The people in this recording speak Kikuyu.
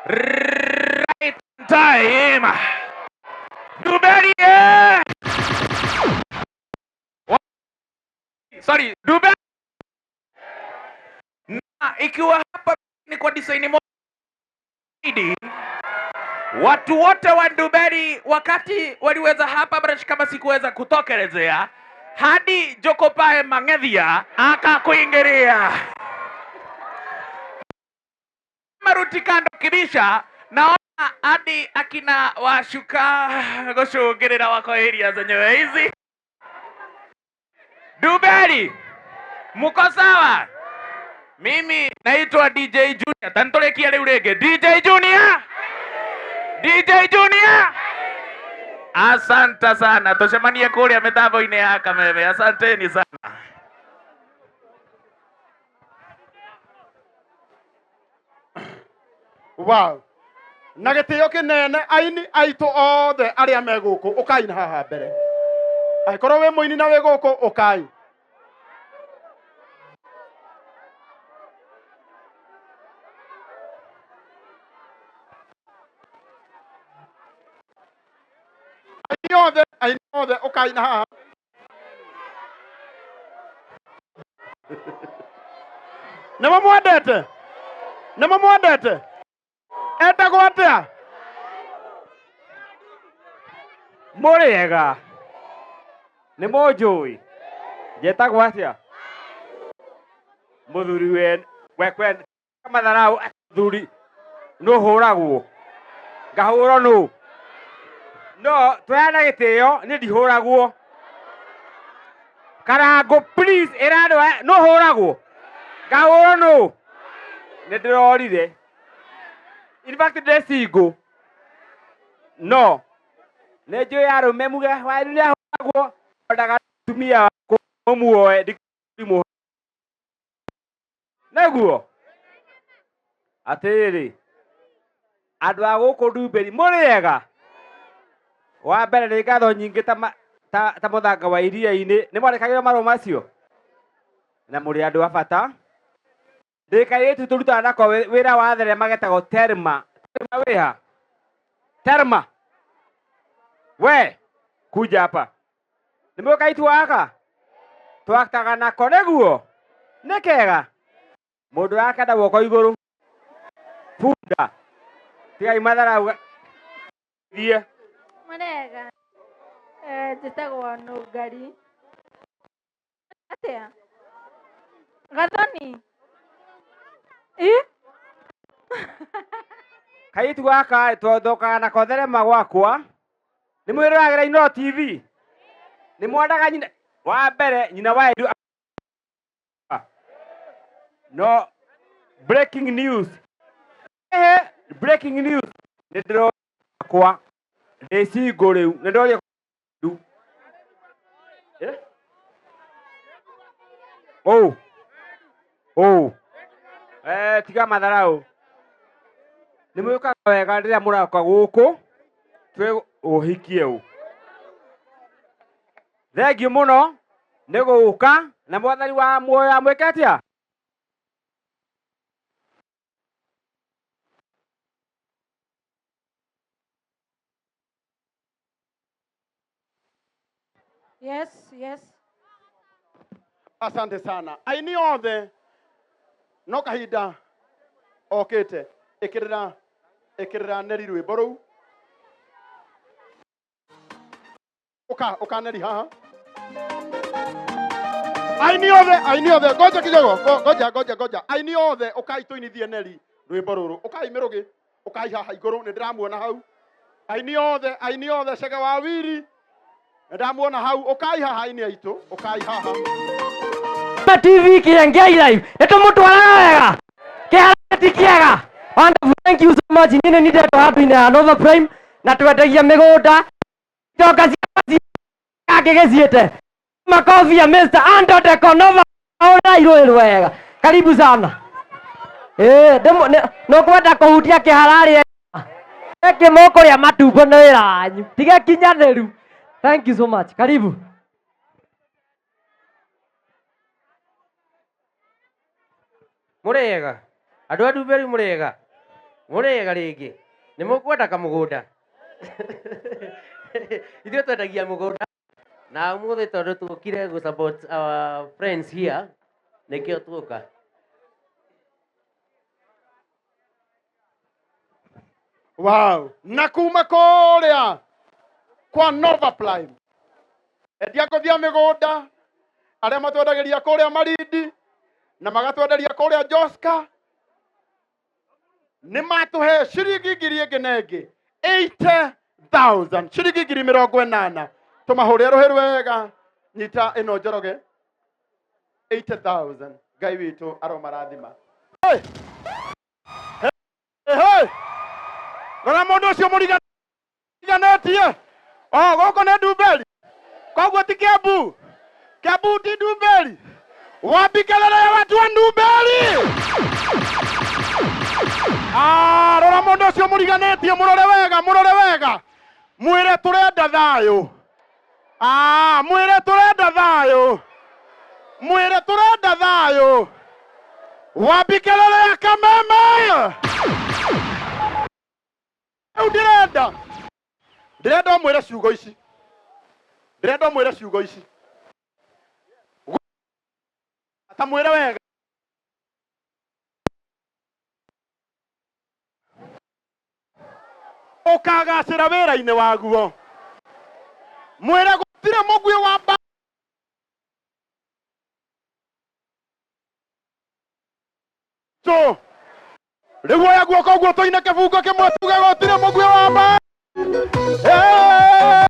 Right time. Duberi, eh! Sorry, Duberi. Na ikiwa hapa ni kwa design moja zaidi, watu wote wa Nduberi wakati waliweza hapa brush kama sikuweza kutokelezea hadi Jokopae Mang'ethia akakuingiria maruti kando kibisha, naona hadi akina washuka gucungirira wako area zenyewe hizi. Nduberi, muko sawa? Mimi naitwa DJ Junior. Tantolekia riu ringi. DJ Junior, DJ Junior, asante sana, tucemanie kuria mitambo-inĩ ya Kameme. Asanteni sana. Wow. Na gĩtĩo kĩnene aini aitũ othe arĩa me gũkũ, ũkai na haha mbere. Angĩkorwo wĩ mũini na wĩ gũkũ, ũkai. Aini othe, aini othe, ũkai na haha. Nĩ mũmwendete? Nĩ mũmwendete? Etagwo atĩa? Mũrĩega? Nĩ mũnjũĩ? Njetagwo atĩa? Mũthuri we wekwe matharau mũthuri nũ hũragwo ngahũrwo nũ no tweana gĩtĩo niĩ ndihũragwo. Karango please ĩra andũ aya nũ hũragwo ngahũrwo nũ nĩ ndĩrorire. In fact ndĩ single no nĩ njũĩ arũme muge wanyu nĩ ahũragwo endaga mũtumia wakwa mũmuoe ndikũrimũ nĩguo atĩrĩrĩ andũ a gũkũ Ndumberi mũrĩega. Wa mbere nĩ ngatho nyingĩ ta mũthanga wa iria-inĩ nĩ mwandĩkagĩrwo marũa macio na mũrĩ andũ a bata. Ndĩ kairĩtu tũrutaga nako wĩra wa therema getagwo Terma. Terma wĩha? Terma we kuja hapa nĩ mũĩ kairĩtu gaka twaktaga nako nĩguo nĩ kega mũndũ ũrakenda guoko igũrũ bunda tigai matharau thiĩ. Mũrĩega. Njĩtagwo Nũngari. Atĩa? Gathoni? Ĩ? Kairĩtu gaka twathokaga nako therema gwakwa nĩ mwĩroragĩra Inooro TV nĩ mwendaga nyina wa mbere nyina wa Edu no breaking news ehe breaking news nĩ ndĩrokwa ndĩ single rĩu nĩ ndoria eh oh oh tiga matharau nĩ mwĩkaga wega rĩrĩa mũroka gũkũ twĩ ũhikie ũ thengiũ mũno nĩ gũka na mwathani wa muoyo amwĩke atĩa. Yes, yes. Asante sana. Aini othe no kahinda okĩte ĩkĩrĩra ĩkĩrĩra Neri rwĩmbo rũu. Ũka ũka Neri haha. Aini othe, aini othe, ngoja kidogo, ngoja ngoja ngoja. Aini othe ũkai tũinithie Neri rwĩmbo rũrũ. Ũkai mĩrũgĩ, ũkai haha igũrũ nĩ ndĩramuona hau. Aini othe, aini othe Chege wa Wiri nĩ ndamuona hau. Ũkai haha aini aitũ, ũkai haha. TV Kiengei live nĩ tũmũtwaraga wega kĩhara ti kĩega. Wonderful, thank you so much. Niĩ nĩ ndetwo handũ-inĩ ha Nova Prime na twendagia mĩgũnda itonga cia gĩgĩciĩte makobi ya Mr. Ando Dekonova ũra irũĩ rwega. Karibu sana. Nũkwenda kũhutia kĩhararĩ ĩngĩ mũkũrĩa matumbo nĩ wĩra wanyu tiga kinyanĩru. Thank you so much. Karibu. Mũrĩega andũ a Ndumberi mũrĩega Mũrĩega rĩngĩ. Nĩ mũkwenda kamũgũnda? Ithuĩ twendagia mũgũnda na ũmũthĩ tondũ tuokire gũ support our friends here nĩkĩo tuoka. Wow. Na kuma kũrĩa kwa Nova Prime, endia ngũthi a mĩgũnda arĩa matwendagĩria kũrĩa Malindi na magatwenderia kũrĩa Joska, nĩ matũhe ciringi ngiri ĩngĩ na ĩngĩ 80,000, ciringi ngiri mĩrongo ĩnana. Tũmahũrĩre rũhĩ rwega. Nyita ĩno Njoroge, 80,000. Ngai witũ aromarathima. Hey! Hey, hey! Rora mũndũ ũcio mũriganĩtie. O gũkũ nĩ Ndumberi, koguo ti Kiambu. Kiambu ti Ndumberi. Wapi kelele ya watu wa Ndumberi? Ah, rora mũndũ ũcio mũriganĩtie, mũrore wega, mũrore wega, mwĩre tũrenda thayũ. Ah, mwĩre tũrenda thayũ, mwĩre tũrenda thayũ. Wapi kelele ya Kameme? Rĩu ndĩrenda ũmwĩre ciugo ici, ndĩrenda ũmwĩre ciugo ici, ta mwĩre wega. Ũkagacĩra wĩra-inĩ waguo. Mwĩre gũtirĩ mũguĩ wa mba rĩu oya guoko ũguo tũine kĩbungo kĩmwe tuge gũtirĩ mũguĩ wa mba. Hey!